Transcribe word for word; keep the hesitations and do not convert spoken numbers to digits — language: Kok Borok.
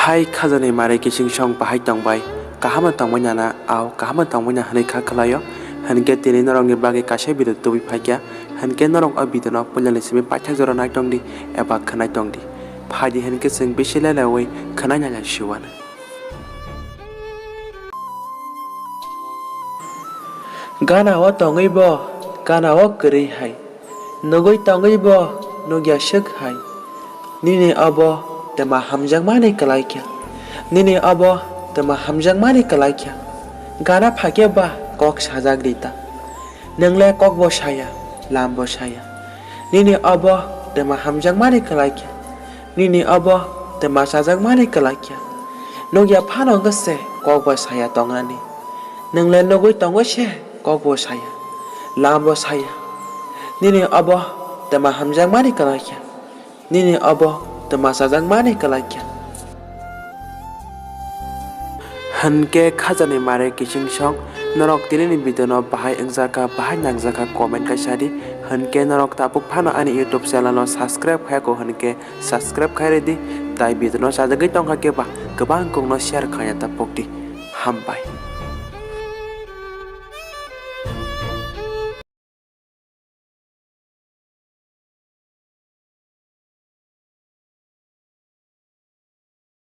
Hai khajani mare kiching song bahai tongbai, kaham no tongbai nana, ao kaham no tongbai na hinwi kha khwlaio. Hinkhe tini norokni bagwi kaisa video tubui phaikha, hinkhe norok o video no puilani simi paithak jora nai tongdi eba khwnai tongdi. Phaidi hinkhe chwng bisi lailaui khwnai nailai siwano. Gana o tongwi bo, gana o kwrwi hai. Nugwi tongwi bo, nugya swk hai. Nini obo twma hamjakmani kwlaikha. Nini obo twma hamjakmani kwlaikha. Gana phakhe ba kok sajak rita. Nwngle kokbo saya, lambo saya. Nini obo twma hamjakmani kwlaikha. Nini obo twma chajakmani kwlaikha. Nugya phano wngkha se kokbo saya tongnani. Nwngle nugwi tongwi se kokbo saya, lambo saya. Nini obo twma hamjakmani kwlaikha. Nini obo twma chajakmani kwlaikha. Hinkhe khajani mare kiching song, norok tinini video no bahai wngjakha, bahai nangjakha comment kaisa di. Hinkhe norok tabuk phano ani YouTube channel no subscribe khayako hinkhe subscribe khai ridi. Tai video no chajagwi tongkha khe ba kwbang kokno share khaya tapuk di. Hambai.